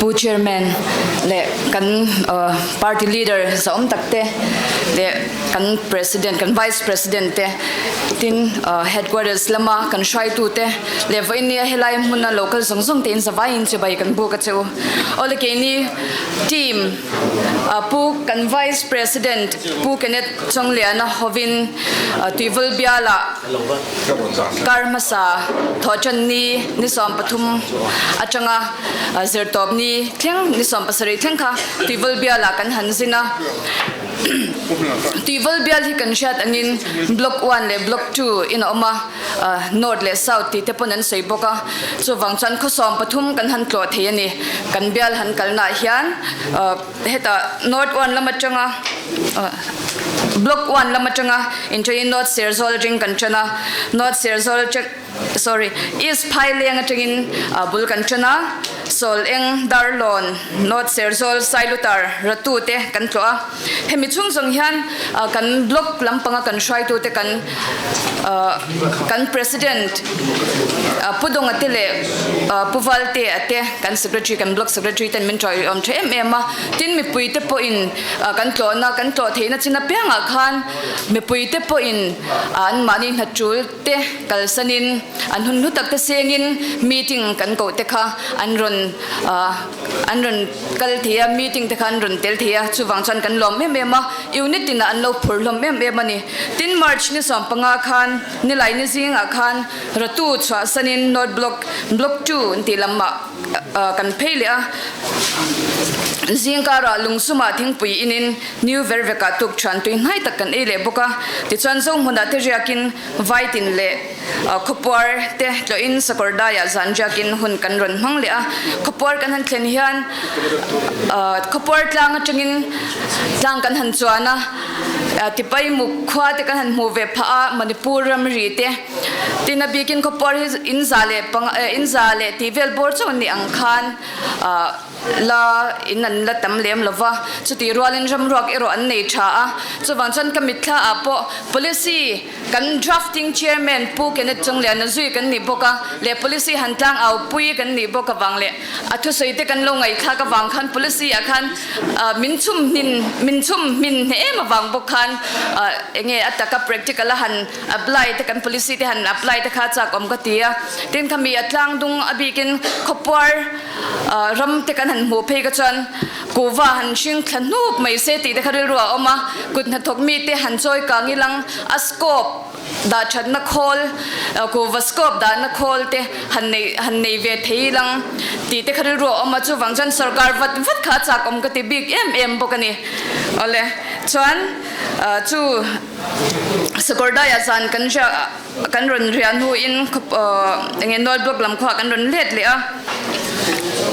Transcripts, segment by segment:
Pu Chairman leh kan Party Leader zahawm tak te leh kan President, kan Vice President te tin Headquarters lama kan hruaitu te leh vawiin nia helai hmuna local zawng zawng te in zavaiin chibai kan buk a che u. Awle keini team Pu kan Vice President Pu Kenneth Chawngliana hovin Tuivawl bialah Kar hmasa thawhṭan ni ni 13 aṭanga zirtawp ni thleng ni 17 thleng kha Tuivawl bialah kan han zin a. Tuivawl bial hi kan hriat angin Block one leh Block two in a awm a, North leh South tih te pawn an sawi bawk a. Chuvang chuan khaw 13 kan han tlawh thei a ni. Kan bial han kalnaah hian Hetah North one lam atanga Block one lam atanga inṭanin North Serzawl atangin kan ṭan a, North Serzawl atang sorry East Phaileng atangin bul kan ṭan a, Sawl Eng, Darlawn, North Serzawl, Sailutar, Ratu te kan tlawh a. Hemi chhung zawng hian kan Block lampanga kan hruaitute kan kan President Pu Donga te leh Pu Valtea te kan Secretary kan Block Secretary ten min ṭawiawm ṭha em em a, tin mipui te pawhin kan tlawhna kan tlawh theihna chin apiangah khan mipui te pawhin anmahni hnaṭul te kalsanin an hun hlu tak te sengin meeting kan koh te kha an rawn an rawn kal thei a, meeting te kha an rawn tel thei a, chuvang chuan kan lawm em em a, unit tinah an lo phur hlawm em em a ni. Tin, March ni 15 khan Nilai ni zingah khan Ratu chhuahsanin North Block, Block two an tih lamah kan phei leh a, zingkarah lungsumah thingpui inin New Vervekah tuk thian tui hnai tak kan ei leh bawk a, tichuan Zohmunah te riakin Vaitin leh Khawpuar te tlawhin sakawr daiah zan riakin hun kan rawn hmang leh a, khawpuar kan han thlen hian khawpuar tlang atangin tlang kan han chuan a, Tipaimuk khua te kan han hmuh ve phah a, Manipur ramri te tin a bikin khawpuar hi in za leh panga in za leh tih vel bawr chauh a nih ang khan. La in an la tam lem lo va, chutih rualin ramruak erawh an nei tha a. Chuvang chuan ka mitthla ah pawh policy kan drafting chairman Pu Kenneth Chungliana zui kan nih bawk a leh policy han tlang au pui kan nih bawk avang leh a thusawi te kan lo ngaihthlak avang khan policy ah khan min chhum hnin min chhum hmin hneh em avang bawk khan enge a taka practical a han apply te kan policy te han apply te kha chak awm ka ti a. Tin khami a tlang dung a bikin khawpuar Ram te kan han hmuh phei ka chuan kuhva han hring thla hnup mai se tih te kha rilru a awm a, kut hnathawk mi te han chawi kang ilang a scope dah thatna khawl kuhva scope dahna khawl te han nei han nei ve thei ilang tih te kha rilru a awm a, chuvang chuan sorkar vat vat kha a chak awm ka ti bik em em bawk a ni. Awle chuan chu Sakawrdaiah zan kan riah Kan rawn riah hnuin enge North Block lam khuaah kan rawn let leh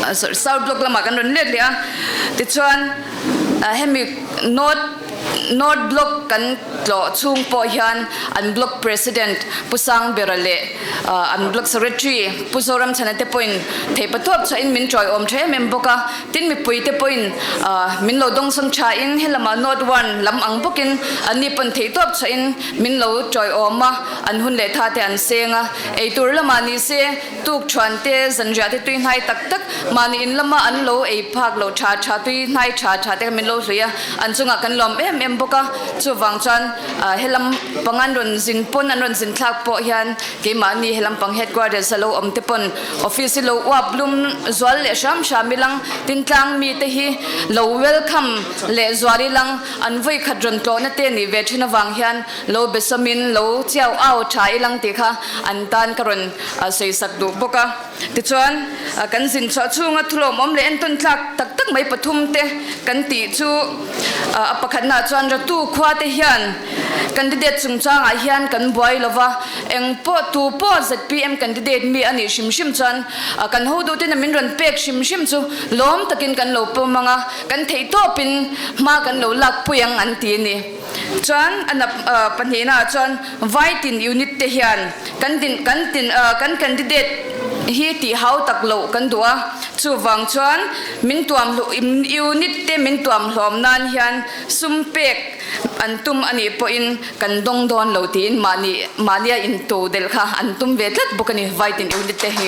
a, sorry South Block lamah kan rawn let leh a, tichuan hemi North North Block kan tlawh chhung pawh hian an Block President Pu Sangbera leh an Block Secretary Pu Zoramchhana te pawhin theihpatawp chhuahin min tawiawm tha em em bawk a, tin mipui te pawhin min lo dawngsawng thain helamah North One lam ang bawkin anni pawn theihtawp chhuahin Min lo tawiawm a, an hun leh tha te an seng a, eitur lamah ni se, tuk thuan te, zanriah te tui hnai tak tak, mahni in lama an lo ei phak lo tha tha tui hnai tha tha te kha min lo hlui a, an chungah kan lawm em em bawk a, chuvang chuan helam pang an rawn zin pawn an rawn zin thlak pawh hian keimahni helam pang headquarters a lo awm te pawn office hi lo uap lum zual leh hram hram ilang, tin tlang mite hi lo welcome leh zual ilang. An vawi khat rawn tlawhna te nih ve thin avang hian lo be sawmin lo chiau au tha i lang tih kha an tan ka rawn sawi sak duh bawk a. Tichuan, kan zin chhuah chhunga thulawmawm leh entawn tlak tak tak mai pathum te kan tih chu a pakhatnaah chuan Ratu khua te hian candidate chungchangah hian kan buai lo va, eng pawh tu pawh zpm candidate mi a nih hrim hrim chuan kan hoduhten a min rawn pek hrim hrim chu lawm takin kan lo pawm ang a. Kan theih tawpin hma kan lo lak pui ang an ti a ni. Chuan a nap pahnihna ah chuan Vaitin unit te hian kan din kan tin kan candidate hi tih hau tak loh kan duh a, chuvang chuan min tuam unit te min tuam hlawm nan hian sum pek an tum a nih pawhin kan dawng dawn lo tiin mahni mahnia into delh kha an tum ve tlat bawk a ni Vaitin unit te hi.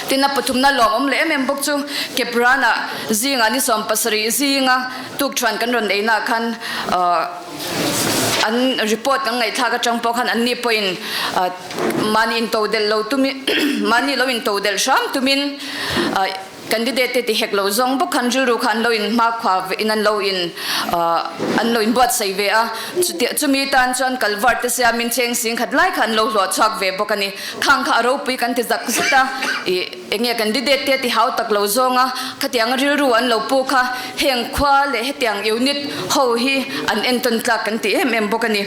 Tin, a pathumna lawmawm leh em em bawk chu Kepranah zingah ni 70 zinga tukṭhuan kan rawn einaah khan an report kan ngaihthlak aṭang pawh khan anni pawhin mahni intodelh lo tumin mahni lo intodelh hram tumin Candidate te ti hek lo zawng bawk khan rilru kha an lo in hmakhua in an lo in an lo in buatsaih ve a, chutia chumi tan chuan culvert te siamin cheng sing khat lai kha an lo hluah chhuak ve bawk a ni. Khang kha a ropui kan ti zak zet a, ih enge candidate te ti hau tak lo zawng a, khatiang rilru an lo pu kha heng khua leh hetiang unit ho hi an entawn tlak kan ti em em bawk a ni.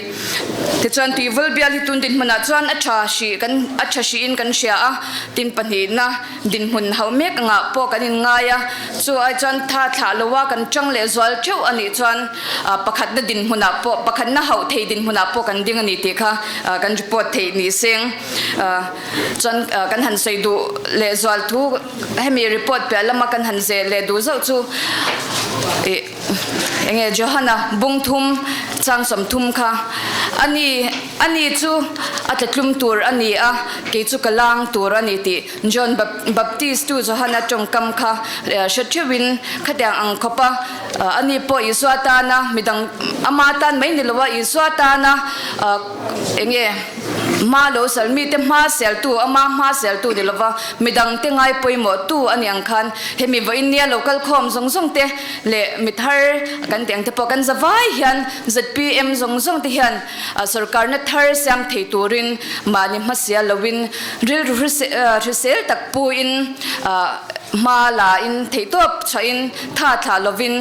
Tichuan Tuivawl bial hi tun dinhmunah chuan a tha hrih kan a tha hrihin kan hria a, tin pahnihna Dinhmun hauh mek angah pawh kan inngai a, chu ai chuan tha thlah loa kan tang leh zual theuh a nih chuan pakhatna dinhmunah pawh pakhatna hauh thei dinhmunah pawh kan ding a ni tih kha kan report theih ni seng. Chuan kan han sawi duh leh zual thu hemi report piah lama kan han zeh leh duh zauh chu ih enge Johana bung thum chang 30 kha a ni a ni chu a tlatlum tur a ni a, kei chu ka lang tur a ni tih John Baptist tu Johana tawngkam kha hre theuhin khatiang ang khawp a, ani pawh Isua tana midang ama tan mai ni loa Isua tana enge hma lo sal mite hma seltu ama hma seltu ni lova midang te ngai pawimawh tu a ni ang khan hemi vawiin nia lo kal khawm zawng zawng te leh mithar kan tih ang te pawh kan zavai hian zpm zawng zawng te hian Sorkarna thar siam thei turin mahni hmasia loin rilru hrisel tak puin hma lain theihtawp chhuahin tha thlah lovin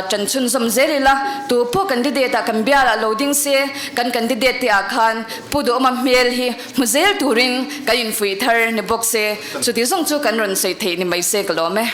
tan chhunzawm zel ila. Tu pawh candidate ah kan bialah lo ding se, kan candidate te ah khan Pu Duhawma hmel hi hmu zel turin kan infuih thar ni bawk se, chuti zawng chu kan rawn sawi theih ni mai se ka lawm e.